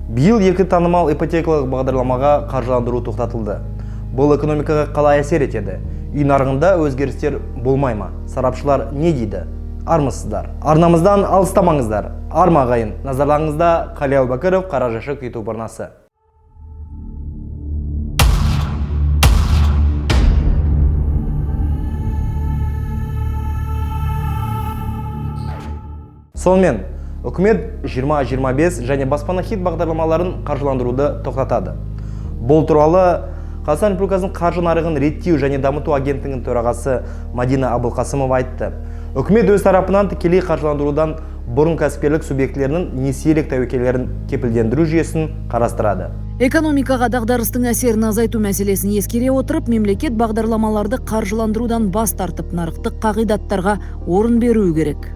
Биыл екі танымал ипотекалық бағдарламаға қаржыландыру тоқтатылды. Бұл экономикаға қалай әсер етеді? Үй нарығында өзгерістер болмай ма? Сарапшылар не дейді? Армысыздар. Арнамыздан алыстамаңыздар. Арма ағайын, назарларыңызда Қали Әубәкіров, Қара Жәшік YouTube арнасы. Сонымен, үкімет 20-25 және Баспана хит бағдарламаларын қаржыландыруды тоқтатады. Бұл туралы Қазақстан Республикасының қаржы нарығын реттеу және дамыту агенттігінің төрағасы Мадина Абылқасымова айтты. Үкімет өз тарапынан тікелей қаржыландырудан бұрын кәсіпкерлік субъектілерінің несиелік тәуекелдерін кепілдендіру жүйесін қарастырады. Экономикаға дағдарыстың әсерін азайту мәселесін ескере отырып, мемлекет бағдарламаларды қаржыландырудан бас тартып, нарықтық қағидаттарға орын беруі керек.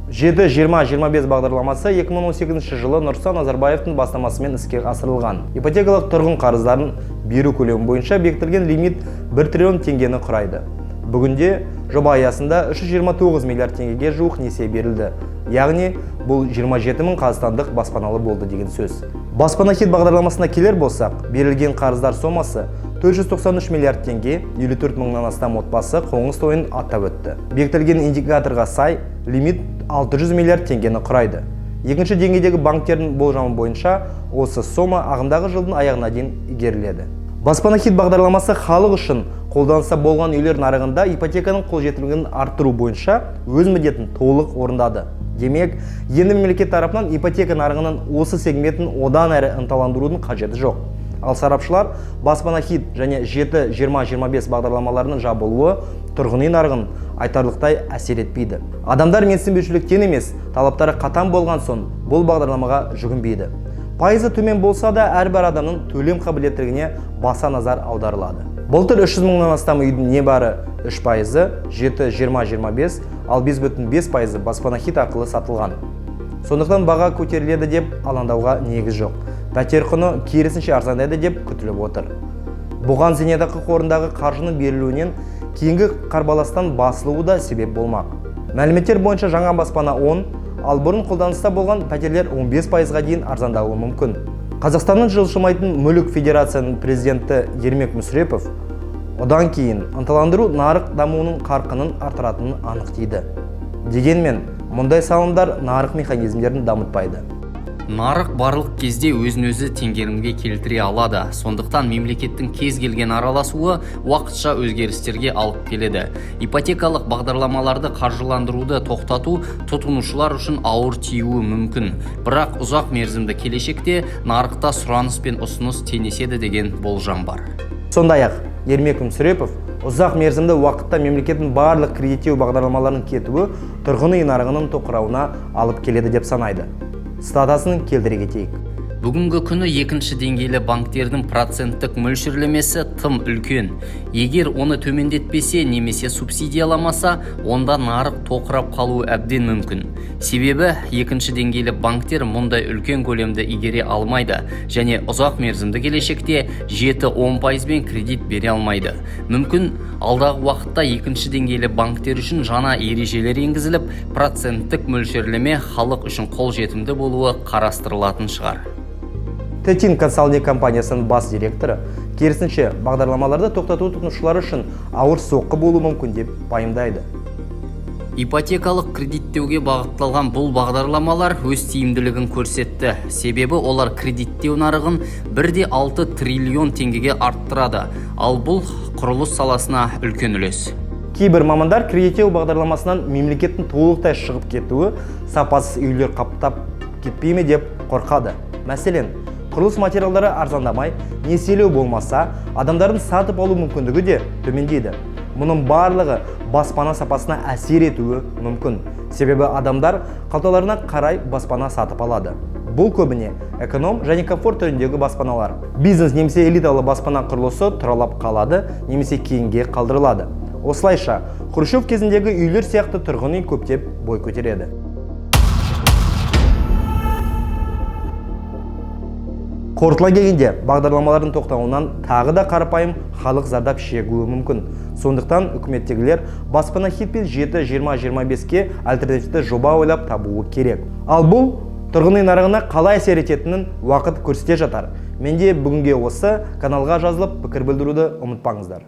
7-20-25 бағдарламасы 2018 жылы Нұрсұлтан Назарбаевтың бастамасымен іске асырылған. Ипотекалық тұрғын қарыздарын беру көлемі бойынша бекітілген лимит 1 триллион теңгені құрайды. Бүгінде жоба аясында 329 миллиард теңгеге жуық несие берілді. Яғни бұл 27 мың қазақстандық баспаналы болды деген сөз. Баспана хит бағдарламасына келер болсақ, берілген қарыздар сомасы 493 миллиард теңге, 54 мыңнан астам отбасы қоңыз тойын атап өтті. Бекітілген индикаторға сай лимит 600 миллиард теңгені құрайды. Екінші деңгейдегі банктердің болжамы бойынша осы сома ағымдағы жылдың аяғына дейін игеріледі. Баспана хит бағдарламасы халық үшін қолданыста болған үйлер нарығында ипотеканың қолжетімділігін арттыру бойынша өз міндетін толық орындады. Демек, енді мемлекет тарапынан ипотека нарығының осы сегментін одан әрі ынталандырудың қажеті жоқ. Ал сарапшылар Баспана хит және 7-20-25 бағдарламаларының жабылуы тұрғын үй нарығын айтарлықтай әсер етпейді. Адамдар менсінбеушіліктен емес, талаптары қатаң болған соң бұл бағдарламаға жүгінбейді. Пайызы төмен болса да әрбір адамның төлем қабілеттілігіне баса назар аударылады. Былтыр 300 мыңнан астам үйдің небары 3%-ы 7-20-25, ал 5,5%-ы Баспана хит арқылы сатылған. Сондықтан баға көтеріледі деп алаңдауға негіз жоқ. Пәтер құны керісінше арзандайды деп күтіліп отыр. Бұған зейнетақы қорындағы қаржының берілуінен кейінгі қарбаластан басылуы да себеп болмақ. Мәліметтер бойынша жаңа баспана 10, ал бұрын қолданыста болған пәтерлер 15%-ға дейін арзандауы мүмкін. Қазақстанның жылжымайтын мүлік федерациясының президенті Ермек Мүсірепов одан кейін ынталандыру нарық дамуының қарқынын арттыратынын анық дейді. Дегенмен, мұндай салымдар нарық механизмдерін дамытпайды. Нарық барлық кезде өзін-өзі теңгерімге келтіре алады. Сондықтан мемлекеттің кез келген араласуы уақытша өзгерістерге алып келеді. Ипотекалық бағдарламаларды қаржыландыруды тоқтату тұтынушылар үшін ауыр тиюі мүмкін. Бірақ ұзақ мерзімді келешекте нарықта сұраныс пен ұсыныс теңеседі деген болжам бар. Сондай-ақ, Ермек Мүсірепов ұзақ мерзімді уақытта мемлекеттің барлық кредиттеу бағдарламаларының кетуі тұрғын үй нарығының тоқырауына алып келеді деп санайды. Цитатасын келтіре кетейік. Бүгінгі күні екінші деңгейлі банктердің проценттік мөлшерлемесі тым үлкен. Егер оны төмендетпесе немесе субсидияламаса, онда нарық тоқырап қалуы әбден мүмкін. Себебі екінші деңгейлі банктер мұндай үлкен көлемді игере алмайды және ұзақ мерзімді келешекте 7-10%-бен кредит бере алмайды. Мүмкін алдағы уақытта екінші деңгейлі банктер үшін жаңа ережелер енгізіліп, проценттік мөлшерлеме халық үшін қолжетімді болуы қарастырылатын шығар. Тетин консалтинг компаниясының бас директоры керісінше бағдарламаларды тоқтату тұтынушылар үшін ауыр соққы болуы мүмкін деп пайымдайды. Ипотекалық кредиттеуге бағытталған бұл бағдарламалар өз тиімділігін көрсетті. Себебі олар кредиттеу нарығын 1,6 триллион теңгеге арттырады. Ал бұл құрылыс саласына үлкен үлес. Кейбір мамандар кредиттеу бағдарламасынан мемлекеттің толықтай шығып кетуі сапасыз үйлер қаптап кетпей ме деп қорқады. Мәселен, құрылыс материалдары арзандамай, несиелеу болмаса, адамдардың сатып алу мүмкіндігі де төмендейді. Мұның барлығы баспана сапасына әсер етуі мүмкін. Себебі адамдар қалталарына қарай баспана сатып алады. Бұл көбіне эконом және комфорт түріндегі баспаналар. Бизнес немесе элиталы баспана құрылысы тұралап қалады немесе кейінге қалдырылады. Осылайша, Хрущев кезіндегі үйлер сияқты тұрғын үй көптеп бой көтереді. Қорытыла келгенде, бағдарламалардың тоқтауынан тағы да қарапайым халық зардап шегуі мүмкін. Сондықтан үкіметтегілер Баспана хит пен 7-20-25-ке альтернативті жоба ойлап табуы керек. Ал бұл Тұрғын үй нарығына қалай әсер ететінін уақыт көрсете жатар. Менде бүгінге осы. Каналға жазылып, пікір білдіруді ұмытпаңыздар.